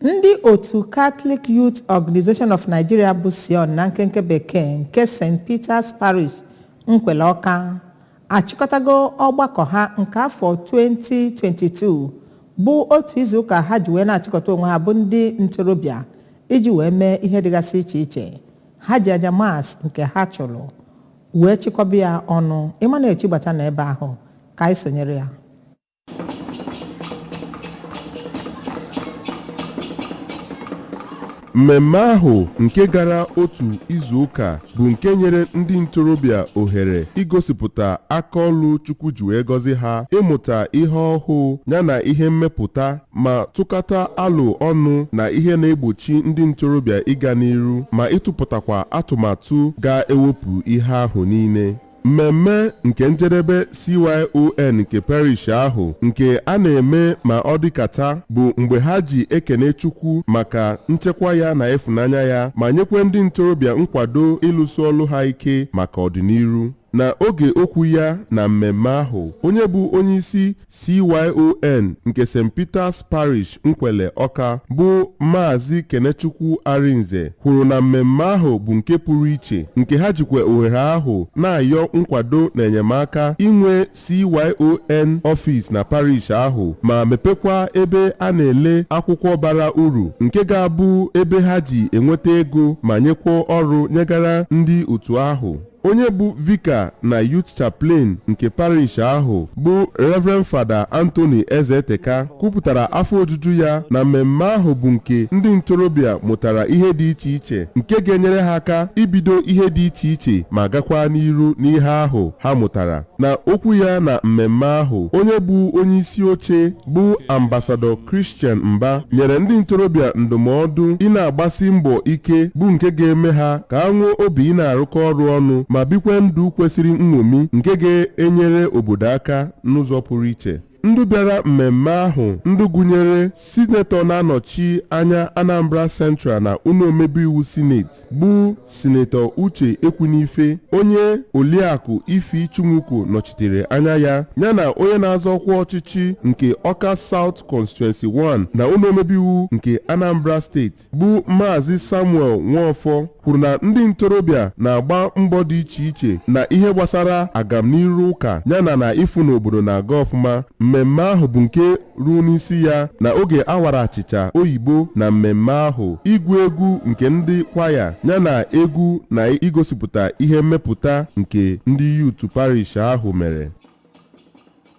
Ndị otu Catholic Youth Organization of Nigeria bụ CYON na nkenke bekee nke St. Peter's Parish Nkwele Ọka achịkọtago ọgbakọ ha nke afọ 2022 bụ otu izuụka ha ji wee na-achịkọta onwe ha bụ ndị ntorobịa iji wee mee ihe dịgasị iche iche. Ha ji aja mass nke ha chụrụ wee chịkọba ya ọnụ. Emmanuel Chigbata na ebe ahụ ka anyị sonyere ya. Mmemme ahụ nke gara otu izuụka bụ nke nyere ndị ntorobịa ohere igosipụta akaọlụ Chukwu ji wee gọzi ha, ịmụta ihe ọhụụ yana ihe mmepụta, ma tụkọta alụ ọnụ na ihe na-egbochi ndị ntorobịa ịga n'iru, ma ịtụpụtakwa atụmatụ ga-ewepụ ihe ahụ niile. Mmemme nke njedebe CYON nke parish ahụ nke a na-eme ma ọ dịkata bụ mgbe ha ji ekene Chukwu maka nchekwa ya na ịfụnanya ya, ma nyekwe ndị ntorobịa nkwado ịlụso ọlụ ha ike maka ọdịnihu. Na oge okwu ya na mmemme ahụ, onye bụ onyeisi CYON nke St. Peter's Parish Nkwele Ọka bụ Maazị Kenechukwu Arinze kwuru na mmemme ahụ bụ nke pụrụ iche nke ha jikwa ohere ahụ na-ayọ nkwado na enyemaka inwe CYON ọfịs na parish ahụ, ma mepekwa ebe a na-ele akwụkwọ bara uru nke ga-abụ ebe ha ji enweta ego ma nyekwa ọrụ nyegara ndị otu ahụ. Onye bụ vika na youth chaplain nke parish ahụ bụ Reverend Fada Anthony Ezeteka kwupụtara afọ ojuju ya na mmemme ahụ bụ nke ndị ntorobịa mụtara ihe dị iche iche nke ga-enyere ha aka ibido ihe dị iche iche ma gakwa n'iru n'ihe ahụ ha mụtara. Na okwu ya na mmemme ahụ, onye bụ onye isi oche bụ Ambasadọ Christian Mba nyere ndị ntorobịa ndụmọdụ ị na-agbasi mbọ ike bụ nke ga-eme ha ka ha nwee obi ị na-arụkọ ọrụ ọnụ ma bikwe ndụ kwesịrị nṅomi nke ga-enyere obodo aka n'ụzọ pụrụ iche. Ndị bịara mmemme ahụ ndị gụnyere sinetọ na-anọchi anya Anambra Central na ụlọ omebe iwu sineti bụ Sinetọ Uche Ekwunife, onye Oliakụ Ifi Chinwuko nọchitere anya ya, yana onye na-azọ ọkwa ọchịchị nke Ọka South Constituency 1 na ụlọ omebe iwu nke Anambra Steeti bụ Maazị Samuel Nwofọ kwuru na ndị ntorobịa na-agba mbọ dị iche iche na ihe gbasara agamniru ụka yana na ịfụ n'obodo na-aga ọfụma. Mmemme ahụ bụ nke ruo n'isi ya na oge awara achịcha oyibo na mmemme ahụ, igwu egwu nke ndị kwaya yana egwu na igosipụta ihe mmepụta nke ndị yutu parish ahụ mere.